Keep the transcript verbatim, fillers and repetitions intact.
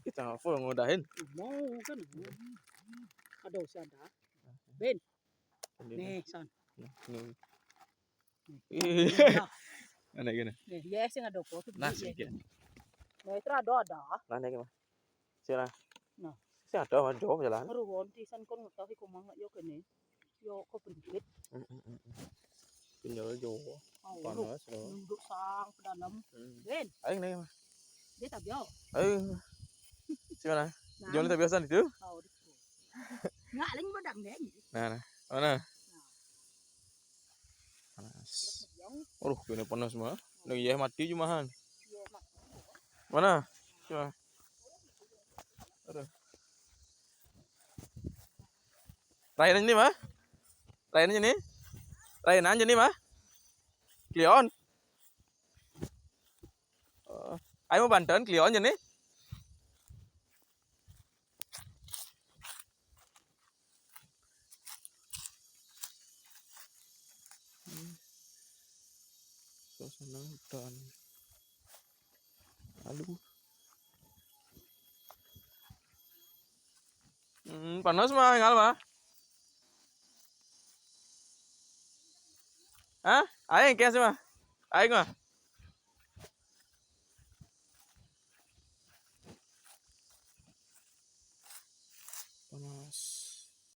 Kita apa ngudahin? Mau kan? Ada usia dah. Ben. Nih, son. Nah, ini. Nih. Aneh gini. Nih, ya sih ada kok. Nah, sedikit. Nah, itu ada ada. Nah, ini gimana? Sila. Nah. Sih ada, Mas, jauh jalan. Aduh, wonti san kon ngetahui kok mangga yo kene. Yo kok pendikit. Pinjol jauh. Oh, panas loh. Nunduk sang ke dalam. Hmm. Ben. Ayo nih, Mas. Dia tak biau. Ayo. Sih mana? Nah. Jual tak biasa itu? Oh, di situ. Nggak, lain bedang deh. Nah, nah. Mana? Panas. Aduh, kena panas mah. Nih ya mati cuma han. Mana? Coba. Aduh. Lain ini mah. Lain ini. Lain aja nih mah. Cleon. Oh. Ayo mau bantuan Cleon aja nih. Hmm. Suasana hutan. Aduh. Hmm, panas mah, enggak mah. Hah? Aing kias mah. Aing mah.